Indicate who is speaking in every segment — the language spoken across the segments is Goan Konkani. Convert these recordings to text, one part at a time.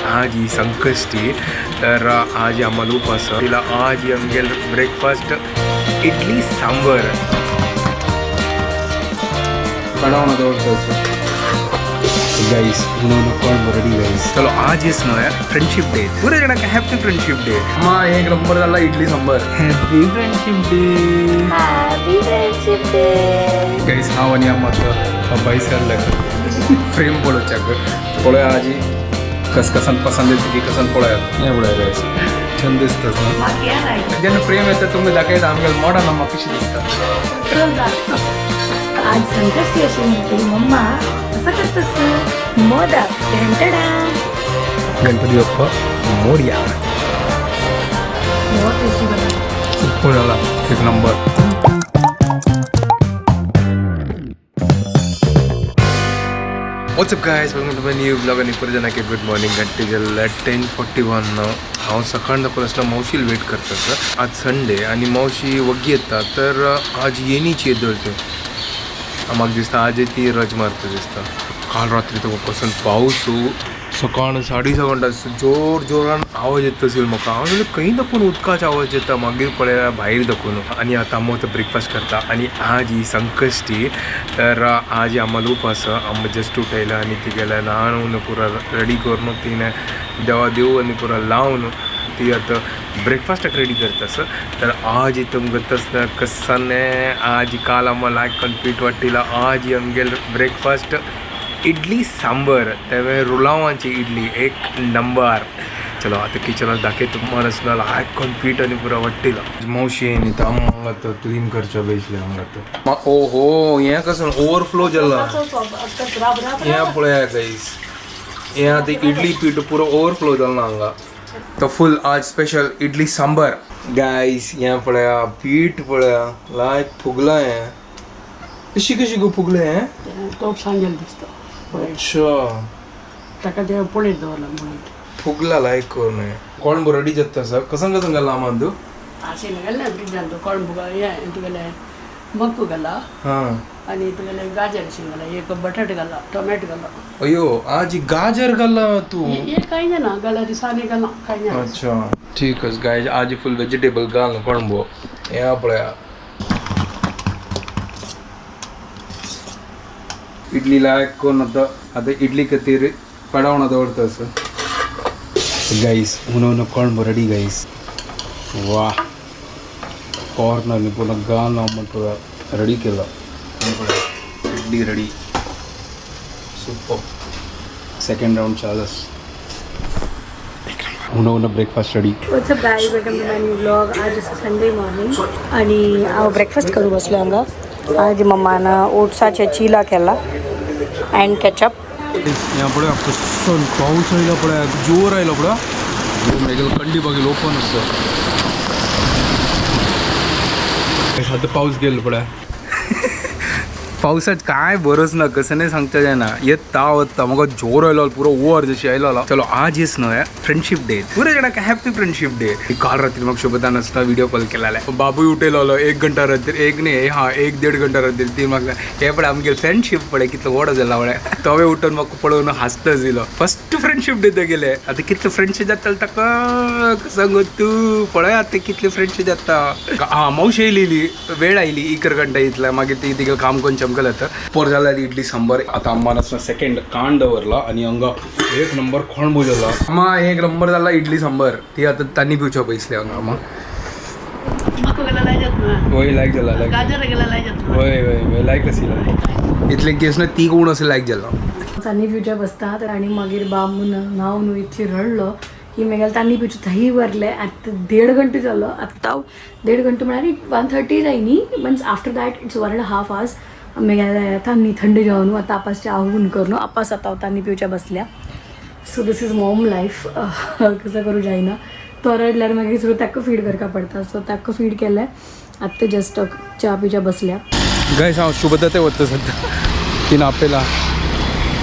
Speaker 1: आज ही संकष्टी तर आज आम्हाला उपास. तिला आज आमगेल breakfast idli sambar. Guys ready guys. चलो आज इस नो यार फ्रेंडशिप डे. पूरे जण हॅपी फ्रेंडशिप डे. मग एक नंबर झाला idli sambar. Happy friendship day.
Speaker 2: Happy friendship day.
Speaker 1: Guys हांव आनी आम्हाचो बायसर फ्रेम पळोवच्याक पळोवया आजी कस कसन पसंत येता की कसन पळोवया. हें पळोवया गायस, छंद दिसता ना जेन्ना फ्रेम येता तुमकां दाखयता आमगेले मॉडर्न अम्मा कशी दिसता.
Speaker 2: आज संकष्टी अशी म्हणते मम्मा असं करतस मोदक टेंटडा.
Speaker 1: गणपती बाप्पा मोरया.
Speaker 2: बहुत टेस्टी बना.
Speaker 1: सुपर झाला, एक number. What's up guys, welcome to my new vlog. आणि परत जाणाके गुड मॉर्निंग. घंटे जाल्ले 10:41. हांव सकाळ दाखोवन आसलो मावशील वेट करता सर. आज संडे आणि मावशी वग्गी येता तर आज येणीची येदोळ ते म्हाका दिसता आज ती रज मारता दिसता. काल रात्री तो कसो पावस सकाळ 6:30 जोर जोरान आवाज येता असेल म्हाका. हांव म्हणलें खंय दाखोवन उदकाचो आवाज येता. मागीर पळयल्यार भायर दाखोवन. आनी आतां आमी आतां ब्रेकफास्ट करता. आनी आज ही संकष्टी तर आज आम्हाला उपास. आमी जस्ट उठयला आनी ती गेल्या न्हाण पुरा रेडी करून तिने देवा देव आनी पुरा लावन ती आतां ब्रेकफास्टाक रेडी करता सर. तर आज तुमकां तसं कसाने आज काल आम्हाला लायक पीठ वाटिला. आज आमगेल ब्रेकफास्ट इडली सांबर, त्यामुळे रुलावांची इडली एक नंबर. चलो आता किचनात दाखय तुम्हाला लायक पीठ आणि पुरा वाटिला. मावशी येईन तर आम्हाला तर क्लीन करच्या बेसले हांगा तर. ओ हो हें कसं ओवरफ्लो जाला हें पळया गाईस. हें आतां इडली पीठ पुरो ओवरफ्लो जाला हांगा. तो फुल आज स्पेशल इडली सांबर गाईस. हें पळया पीठ पळया लायक फुगला हें. कशी कशी गो फुगलें हें?
Speaker 3: तोप सांगेल दिसता.
Speaker 1: अच्छा.
Speaker 3: ताका ते पळयत दवरला म्हणून
Speaker 1: फुगला लायक करून हें. कोण रेडी जाता सर कसं कसं घाला आमांदू?
Speaker 3: अशें घालना फ्रिजान. तो कोळंबू हें तुगेलें मक्कू घाला
Speaker 1: हां.
Speaker 3: आनी तुगेलें गाजर अशें घाला, एक बटाट घाला, टोमॅटो घाला.
Speaker 1: अयो आज गाजर घाला तू?
Speaker 3: हे कांय जाणा घाला दिसांनी घाला कांय जाणा.
Speaker 1: अच्छा ठीक आहे गाय. आज फुल वेजिटेबल घाल कोळंबो. हें पळया इडली लायक कोण आतां आतां इडली खातीर पडावणा दवरता सर गाईस. उनो कोळंबो रेडी गाईस. वा कॉर्नर पूर्ण घाल पुरा रेडी केला. Idli ready. Super. Second round चालस. उनो उनो breakfast ready.
Speaker 2: What's up guys, welcome to my new vlog. आज संडे मॉर्निंग आणि हांव ब्रेकफास्ट करू बसलो हांगा. आज मम्मान ओट्साचे चिला केला अँड केचप.
Speaker 1: यहाँ पळया कसो पाऊस आयलो पळया, जोर आयलो पळया. मेगेलो कंडी बागेल ओपन आसा. आतां पाऊस गेलो पळया. पावसात काय बरोच ना कसं नाही सांगता जायना. येता वता म्हाका जोर आयलो पुरो ओवर जशी आयलो. चलो आज इस न्हय फ्रेंडशिप डे. पुरे जाणांक हॅपी फ्रेंडशिप डे. काल रात्री म्हाका शुभदान आसता व्हिडिओ कॉल केलेले. बाबूय उठयलो 1 घंटा रात्री. एक न्ही हा 1-1.5 घंटा रात्री. ती म्हाका हे पळय आमगे फ्रेंडशीप पळय कितलो व्हड जाला पळय. तोवे उठून म्हाका पळोवन हांसता दिलो. फर्स्ट फ्रेंडशीप डे तेगेले. आतां कितले फ्रेंडशीप जाता ताका सांगू तूं. पळय आतां कितली फ्रेंडशीप जाता. हा मावशी येयलेली वेळ आयली 1 घंटा इतल्या. मागीर ती तिगेलें काम करून चमकल येता. पोर जाला इडली सांबर. आता अम्मान सेकंड कांड दवरला आणि हांगा एक नंबर कोळंबो जाला. अम्मा एक नंबर जाला इडली सांबर. ती आता तांणी पिवच्या पैसले हांगा अम्मा.
Speaker 3: मक्कू घाला लाय जाता.
Speaker 1: वय लायक जाला लायक.
Speaker 3: गाजर घाला लाय जाता.
Speaker 1: वय वय वय लायक आशिल्लो. इतले केस ना ती कोण असें लायक जाला.
Speaker 2: तांनी पिवच्या बसतात आणि मागीर बाब न्हांवन इतली रडलो की मागीर तांनी पिवचे थंय वरले. आतां 1.5 घंटे जालो. आतां 1.5 घंटे म्हळ्यार 1:30 जाय न्ही. Means after that it's 1.5 hours. मागीर तांनी थंड जेवन आतां आपास च्या हून करून आपास आतां तांनी पिवच्या बसल्या. So this is mom life. कसं करूं जायना. तो रडल्यार मागीर सुद्दां ताका फीड करपा पडटा. सो ताका फीड केलें. आतां जस्ट च्या पिवच्या बसल्या.
Speaker 1: गायस हांव शुभदत्ते वता सद्या. तीन आपयला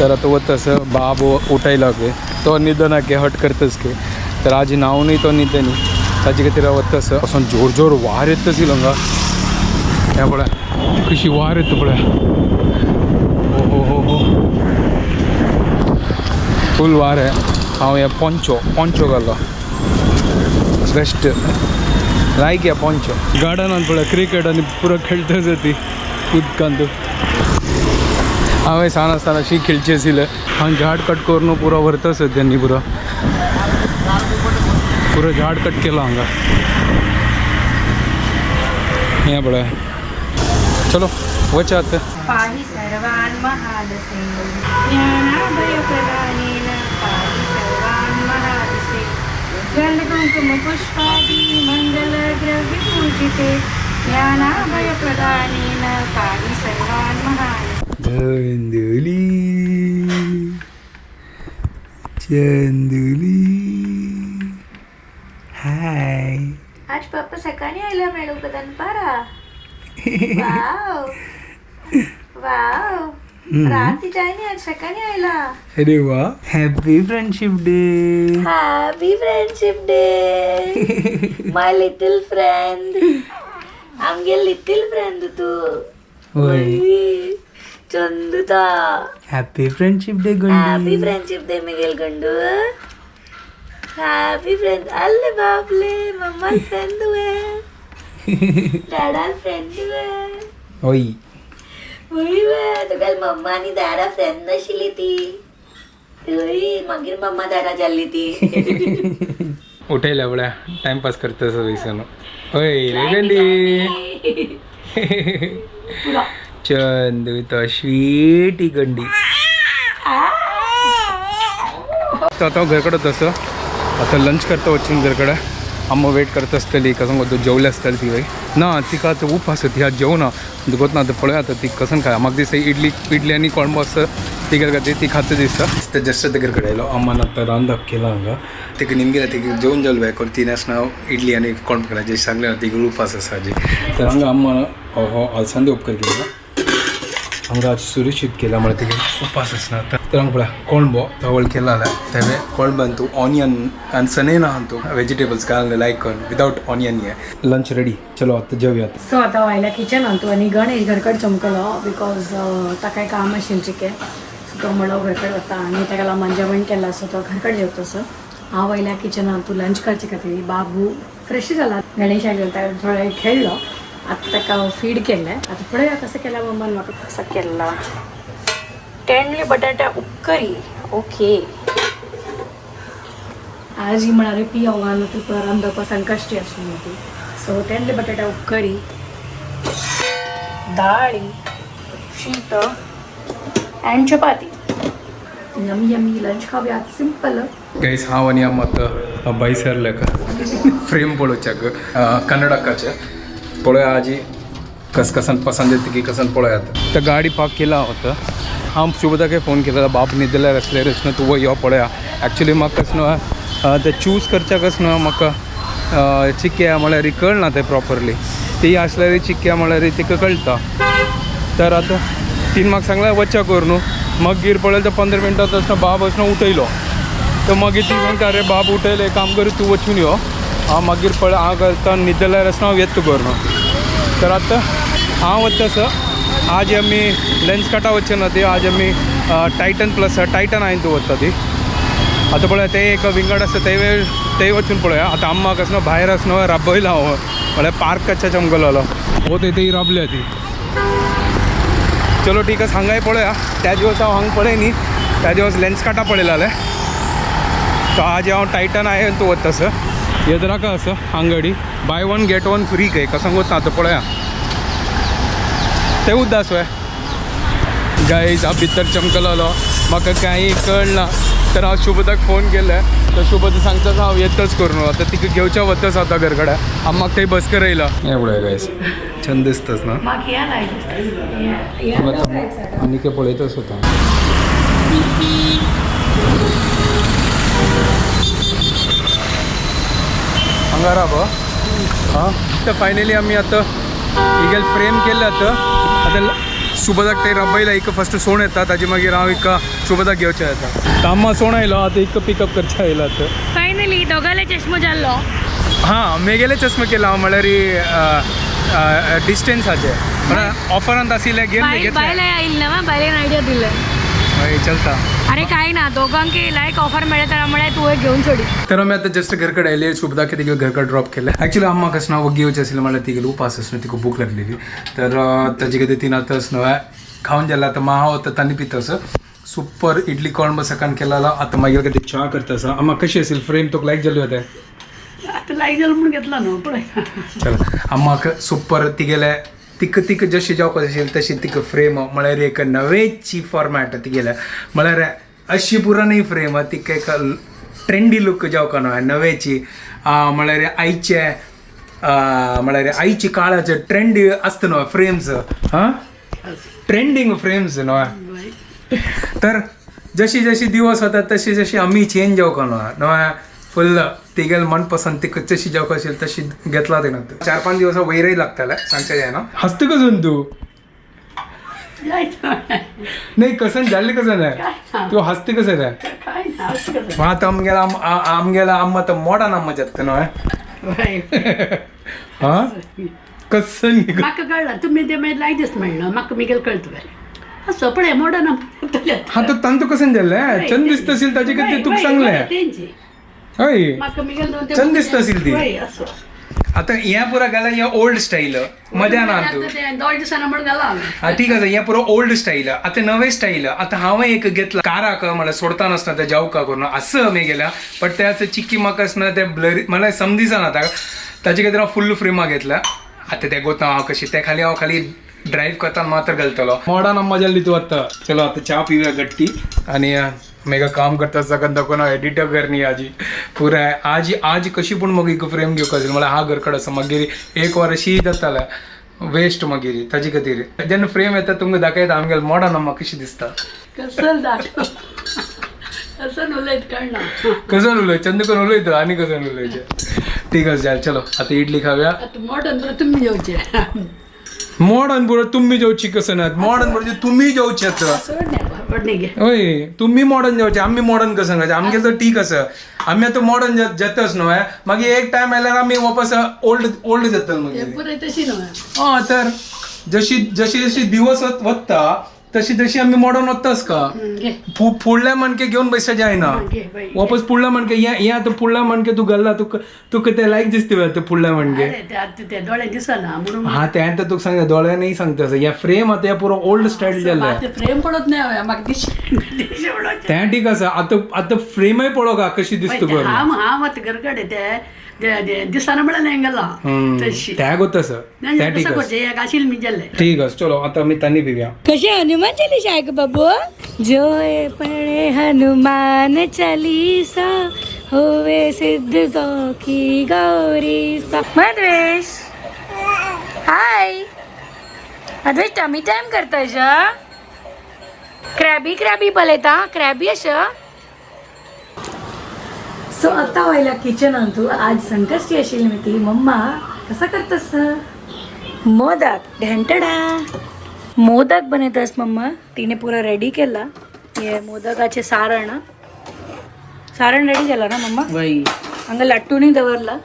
Speaker 1: तर आतां वता सर. बाब उठयला के तो न्हिदना के हट करतस के. तर आज न्हावनूय तो न्हिदनी ताजे खातीर हांव वता सर. असो जोर जोर वार येता आशिल्लो हांगा. हें पळय कशी वार येता पळय. ओ हो हो हो फूल वार आहे. हांव हे पोंचो पोंचो घालो बेस्ट लायक या पोंचो गार्डनान पळय क्रिकेट आनी पुरो खेळटच ती उदकांत. हांवें सान आसतना अशी खेळची आशिल्लें. हांव झाड कट करून पुरो व्हरता सद्यांनी पुरो पुरो झाड कट केला हांगा. हें पळय चलो वचा आतां.
Speaker 4: पाहि सर्वान् महादसे ज्ञानाभयप्रदानेन पाहि सर्वान् महादसे गन्धकुङ्कुमपुष्पादि मङ्गलद्रव्यपूजिते ज्ञानाभयप्रदानेन पाहि सर्वान् महादसे.
Speaker 1: चंदुली चंदुली हाय.
Speaker 4: आज पप्पा सकाळी आयला मेळू का दनपारा. वाव वाव राती जायनी आज सकाळी आयला.
Speaker 1: अरे वा, happy friendship day.
Speaker 4: Happy friendship day my little friend. आमगे लिटील फ्रेंड तू चंदुता.
Speaker 1: Happy friendship day.
Speaker 4: Happy friendship day Miguel Gandu. Happy friend अल्ले बापले मम्मा फ्रेंड हुए डॅडा फ्रेंड हुए.
Speaker 1: होय
Speaker 4: वय वे तुका मम्मा आनी डॅडा फ्रेंड आशिल्ली ती. हय मागीर मम्मा डॅडा जाल्ली ती.
Speaker 1: उठयल्या बळ्या टाइमपास करता सगळीसन. होय रे गंडी चंदू तो स्वीटी गंडी. तर आता हांव घरकडे तसं आतां लंच करता वचून घरकडे. अम्मा वेट करता आसतली कसं तूं जेवले आसतली ती. वय ना तिका आतां उपास ती आज जेवना दुखत ना. आतां पळय आतां ती कसन खाय. म्हाका दिसता इडली इडली आनी कोळंबो आसता ती खातीर ती खाता दिसता. तर जस्ट आतां घरकडे आयलो. अम्मान आतां रांदप केलां हांगा. तिका निमगेला तिका जेवन जालो बाय करून तीन आसना इडली आनी कोळंबो केला जे सांगलें तिका उपास आसा हाजी. तर हांगा अम्मान हो अलसंदे उपकार केला हांगा आज सुरक्षीत केला म्हळ्यार तिका उपास आसना. तर हांगा पळय कोळंबो तवळ केला जाल्यार तेवे कोळंबान तूं ऑनियन आनी सनेन आहा तूं वेजिटेबल्स घालून लायक कर विदावट ऑनियन. हे लंच रेडी चलो आतां जेवया.
Speaker 2: सो आतां आयल्या किचनान तूं आनी गणेश घरकड चमकलो because ताका काम आशिल्लें चिके. सो तो म्हणलो घरकड वता आनी ताका लामान जेवण केलां. सो तो घरकड जेवता. सो हांव आयल्या किचनान तूं लंच करचे खातीर. बाबू फ्रेश जाला. गणेश आयलो ताका थोडो खेळ्ळो. आतां ताका फीड केल्लें. आतां पळया कसं केलां मम्मान म्हाका. कसं केला टेंडली बटाट्या उपकरी. ओके आज ही म्हणाले पी आव्हान तुका रांदपा संकश्टी आशिल्ली ती. सो तेंडले बटाट्या उपकरी, दाळी, शीत and chapati. Yummy yummy lunch खावया सिंपल.
Speaker 1: गाईस हांव आनी अम्मा आतां भायर सरले फ्रेम पळोवच्याक कन्नडकाचे. पळोवया आजी कस कसन पसंत येता की कसन पळोवया. आतां तर गाडी पार्क केला होता. हांव शुभदाके फोन केला बाप न्हिदल्यार आसले रे तूं यो पळया. एक्चुली म्हाका कस न्हू तें चूज करच्या कस न्हू म्हाका चिक्या म्हळ्यार कळना तें प्रॉपरली. ती आसल्यार चिक्या म्हळ्यार तिका कळटा. तर आतां तीन म्हाका सांगलें वच्चा कर न्हू. मागीर पळयलें तर 15 मिनटां तसो बाब वचून उठयलो. तर मागीर ती सांगता अरे बाब उठयले काम कर तूं वचून यो. हांव मागीर पळय हांव करता न्हिदल्यार आसतना हांव येता कर न्हू. तर आतां हांव वता सर. आज आमी लेन्स काटा वचचे ना ती. आज आमी टायटन प्लस टायटन हांवें तूं वता ती. आतां पळय ते एक विंगड आसा ते तेय वचून पळोवया. आतां अम्मा कस न्हू भायर आस न्हू राबयला हांव म्हळ्यार पार्काच्या चमकलो हो ते राबल्या ती. चलो ठीक आसा हांगाय पळोवया. त्या दिवस हांव हांगा पळय न्ही त्या दिवस लेन्स काटा पळयलाले. तो आज हांव टायटन आहे तूं वता सर. येद्राका आसा Angadi buy one get one free काय कसं वता आतां पळोवया. ते उद्दास वय गायज हांव भितर चमकलोलो म्हाका कांय कळना. तर हांव शुभदाक फोन केले तर शुभदा सांगता हांव येतच करून. आतां तिका घेवच्या वतच आतां घर कडेन. हांव म्हाका थंय बसकर येयला. हें पळय गायज छंद दिसताच ना. आनी ते पळयतच होता. हांगा राव हां. तर फायनली आमी आतां हिगेल फ्रेम केल्लें. आतां आतां शुभदाक ते रबयला एक फस्ट सोण येता ताजे मागीर हांव एक शुभदाक घेवचें येता. तर अम्मा सोण आयलो आतां एक पिकअप करचें आयलो आतां.
Speaker 2: फायनली दोगाले चष्मो जाल्लो.
Speaker 1: हां मेगेले चष्मा केला हांव म्हळ्यार डिस्टन्साचे ऑफरांत आशिल्लें घेवन
Speaker 2: बायल
Speaker 1: घेतलें.
Speaker 2: आयली ना बायलेन आयडिया दिले.
Speaker 1: हय चलता.
Speaker 2: अरे काय ना, दोघांकी लायक ऑफर मिळत त्यामुळे तू एक घेऊन सोडी.
Speaker 1: तर आम्ही आता जस्ट घरकडे आले. शुभदा की तिकडे घरकडे ड्रॉप केलं. ॲक्च्युली आम्हा कसं ना वग्गी येऊची असेल मला तिकडे उपास असणं, तिकडे भूक लागलेली. तर त्याची कधी तीन आता असणं खाऊन गेला. तर महा होतं तानी पित असं सुपर इडली कोण सकाळ केला. आता मागील कधी चहा करत असं. आम्हा कशी असेल फ्रेम तो लाईक झाली होते.
Speaker 3: आतां लायक जालें म्हूण घेतला न्हू पळय.
Speaker 1: चला, आम्हाक सुपर तिगेले तिक तिक जशी जावपाक असेल तशी तिक फ्रेम, म्हळ्यार एक नवेची फॉर्मॅट तिगेले. म्हळ्यार अशी पुरा न्ही फ्रेम, तिका एक ट्रेंडी लूक जावका न्हय नवेची. म्हळ्यार आयचे, म्हळ्यार आयची काळाचे ट्रेंडी आसता न्हय फ्रेम्स, हां, ट्रेंडींग फ्रेम्स न्हय. तर जशी जशी दिवस वतात तशी जशी आमी चेंज जावका न्हय न्हय फुल तिगेल मनपसंत तिका जशी जावका असेल तशी घेतला तेणें. 4-5 दिवसा वयरय लागताले सांगचे जायना. हसता कसून तू?
Speaker 3: जायत.
Speaker 1: नाही, कसं जाल्लें कसं नाही, तू हसते कसं नाही?
Speaker 3: काय ना, अशें कसं.
Speaker 1: मग आता आमगेला आमगेला आम्हा तर मोडान आम्हा जाता न्हय.
Speaker 3: हय.
Speaker 1: हां, कसं न्ही.
Speaker 3: म्हाका कळ्ळां तुमी ते मागीर लायक दीस म्हणलो म्हाका मिगेल कळटा जालें असो पळय मॉडर्न.
Speaker 1: हा, तर तांतू कसं जाल्लें चंद दिसता असेल ताजे खातीर तुका सांगलें.
Speaker 3: तेंची
Speaker 1: हय.
Speaker 3: म्हाका मिगेल.
Speaker 1: चंद दिसता असेल ती.
Speaker 3: हय, असो.
Speaker 1: आता हें पुरा घाला, हें ओल्ड स्टायल मजा ना तूं.
Speaker 3: आतां तें दोळ दिसांना म्हण घाला हांवें.
Speaker 1: हा, ठीक आसा, हें पुरो ओल्ड स्टायल, आतां नवे स्टायल. आतां हांवें एक घेतला काराक, म्हळ्यार सोडता नासतना तें जावका करून आसा आमी गेल्या. बट ते आतां चिक्की म्हाका आसना ते ब्लरी, म्हळ्यार समजिसना आतां. ताजे खातीर हांव फुल्ल फ्रेमा घेतला. आतां ते गोता हांव कशी ते खाली हांव खाली ड्रायव्ह करता मात्र घालतलो. मॉडर्न अम्मा जाल्ली तूं आतां. चलो, आतां च्या पिवया गट्टी आनी मेगा काम करता सगळं दाखोवन एडिटर करणी आजी पुराय आज आज कशी पूण मग एक फ्रेम घेवपाक आशिल्ली. म्हळ्यार हा घरकड आसा, मागीर एक वर अशी जाताले वेस्ट मागीर. ताजे खातीर जेन्ना फ्रेम येता तुमकां दाखयता आमगेले मॉडर्न अम्मा कशी दिसता.
Speaker 3: कसल दाखव, कसल उलयत कळना.
Speaker 1: कसं उलय, चंद करून उलयतो आनी कसं उलयचें. ठीक आसा जाल, चलो आता इडली खावया.
Speaker 3: आतां मॉडर्न बरोबर तुमी जेवचे.
Speaker 1: मॉडर्न बरोबर तुम्ही जेवची कसं ना? मॉडर्न बरोबर तुम्ही जेवचे आता.
Speaker 3: सोड नाही बरोबर नाही घे.
Speaker 1: हय, तुम्ही मॉडर्न जेवचे, आमी मॉडर्न कसं खायचें? आमगेलें तर ठीक आसा, आमी आतां मॉडर्न जातच न्हय. मागीर एक टायम आयल्यार आमी वापस ओल्ड ओल्ड जातले मागीर.
Speaker 3: पुराय तशी न्हय.
Speaker 1: हय, तर जशी जशी जशी दिवस वता तशी तशी आमी मॉडर्न वताच का.
Speaker 3: घे.
Speaker 1: फुडल्या मानके घेवन बसचे जायना.
Speaker 3: घे बाई.
Speaker 1: वापस फुडल्या मानके हें हें आतां फुडल्या मानके तूं घालला, तुका तुका ते लायक दिसता ते फुडल्या मानके.
Speaker 3: अरे ते आतां ते दोळे दिसना म्हणून.
Speaker 1: हा, तें आतां तुका सांगता, दोळ्यांनी सांगता आसा. हें फ्रेम आतां हें पुरो ओल्ड स्टायल जाल्लें.
Speaker 3: आतां फ्रेम पडत नाही म्हाका दिशे दिशे पडोवचें.
Speaker 1: तें ठीक आसा, आतां आतां फ्रेमय पळोवका कशी दिसता करून.
Speaker 3: हांव हांव आतां घरकडे ते दिसना म्हळ्यार हें घालां तशी.
Speaker 1: तें गोत आसा, तें ठीक
Speaker 3: कसं
Speaker 1: आसा.
Speaker 3: करचें एक आशिल्लें मी जाल्लें.
Speaker 1: ठीक आसा, चलो आतां आमी तांणी पिवया.
Speaker 2: कसे हनुमान चालीसा आहे बाबू? जो पढ़े हनुमान चालीसा होवे सिद्ध सौखी गौरी सा. मधवेश, हाय मधवेश, टमी टाइम करताय श? क्रॅबी क्रॅबी पळयता, क्रॅबी अशा. सो आता व्हायला किचनान तू आज संकष्टी आशिल्ली मी ती. मम्मा कसा करतस मोदक? ढेंटडा मोदक बनवतस मम्मा. तिने पुरा रेडी केला हे मोदकाचे सारण. सारण रेडी केला ना मम्मा? हांगा लाटूनय दवरला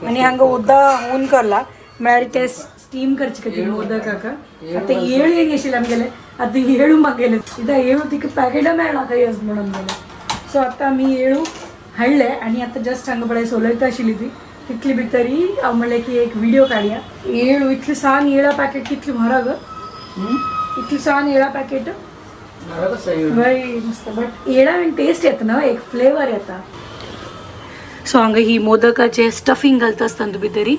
Speaker 2: आनी हांगा उद्दा हून करला, म्हळ्यार ते स्टीम करचे खातीर मोदकाक. आतां येळू येयली आशिल्ले आमगेले, आतां येळू मागयले. इथं येळू तिका पॅकेटां मेळना खंय म्हणून आमगेले. सो आतां आमी येळू हाडले आनी आतां जस्ट हांगा पळय सोलयता आशिल्ली ती. तितली भितरी हांव म्हणलें की एक व्हिडिओ काडया. येळू इतलें सान येळा पॅकेट कितलें म्हारग, इतलें सान येळा पॅकेट. वय मस्त, बट येळा टेस्ट येता ना, एक फ्लेवर येता. सो हांगा ही मोदकाचे स्टफिंग घालता आसतना तूं भितरी.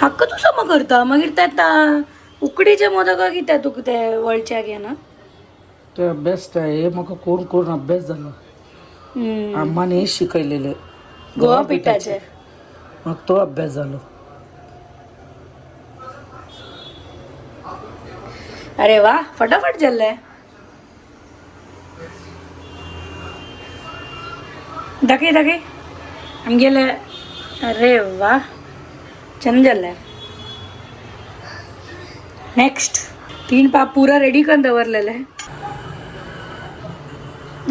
Speaker 2: हाका तूं समा करता मागीर ते उकडीचे मोदक कित्याक तुका ते वळच्याक येना?
Speaker 5: ते बेस्ट आहे हे म्हाका कोण कोण अभ्यास झाला. अम्माने शिकयलेले.
Speaker 2: गोवा पिठाचे.
Speaker 5: मग तो अभ्यास झालो.
Speaker 2: अरे वा, फटाफट जाल्ले. दाखय दाखय आमगेले. अरे वा, चंद जाल्ले. नेक्स्ट तीन पाप पुरा रेडी करून दवरलेले.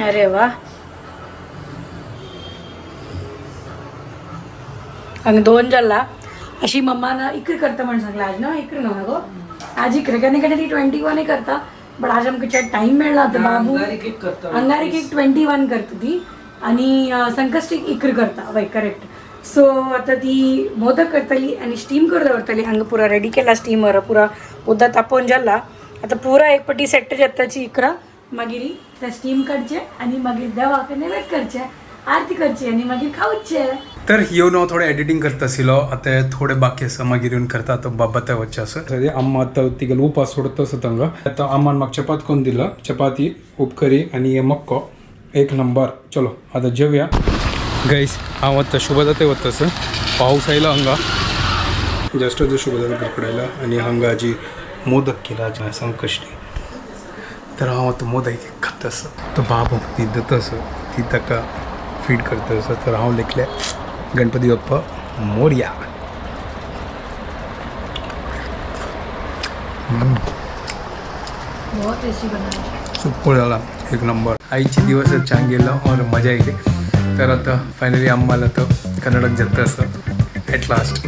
Speaker 2: अरे वा, हांगा दोन जाल्ला. अशी मम्मान इकरा करता म्हण सांगला आज ना, इकरा न्हू गो आज इकरा, केन्ना केन्ना ती 21 करता, बट आज आमकां चड टायम मेळ्ळा आतां बाबू.
Speaker 5: अंगारीक एक करता.
Speaker 2: अंगारीक एक 21 करता ती आणि संकष्टीक इकरा करता. वय करेक्ट. सो आता ती मोदक करतली आणि स्टीम करून दवरतली. हांगा पुरा रेडी केला स्टीमर, पुरा उदक तापोवन जाला. आता पुरा एक पटी सेट जाताची इकरा, मागीर ते स्टीम काडचे आणि मागीर देवाक नैवेद्य करचे, आरती करची आणि मागीर खावचे.
Speaker 1: तर येवन हांव थोडें एडिटींग करता आशिल्लो, आतां थोडें बाकी आसा, मागीर येवन करता. आतां बाबा थंय वचचें आसा. सद्या अम्मा आतां तिगेलो उपास सोडता आसा तांकां. आतां अम्मान म्हाका चपात करून दिला, चपाती उपकरी आनी हे मक्को एक नंबर. चलो आतां जेवया गाईस. हांव आतां शुभदा वता आसा. पावस आयला हांगा जस्ट, शुभदा कडेला आनी हांगा जी मोदक केला संकश्टी, तर हांव आतां मोदक एक खाता आसा. तो बाबू न्हिदत आसा, ती ताका फीड करता आसा. तर हांव लेखले गणपती बाप्पा मोरया.
Speaker 2: बहुत टेस्टी बना.
Speaker 1: सुपर झाला, एक नंबर. आईचे दिवस छान गेलं और मजा येते. तर आता फायनली आम्हाला तर कर्नाटक जाता असं ॲट लास्ट.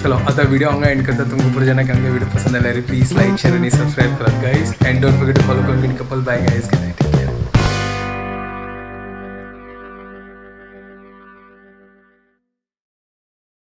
Speaker 1: चलो आता व्हिडिओ हांगा एंड करता. तुमकां पुढे जेन्ना आमगे व्हिडिओ पसंद आल्यार प्लीज लाईक, शेअर आणि सबस्क्राईब करात guys, and don't forget to follow Konkani couple. Bye guys.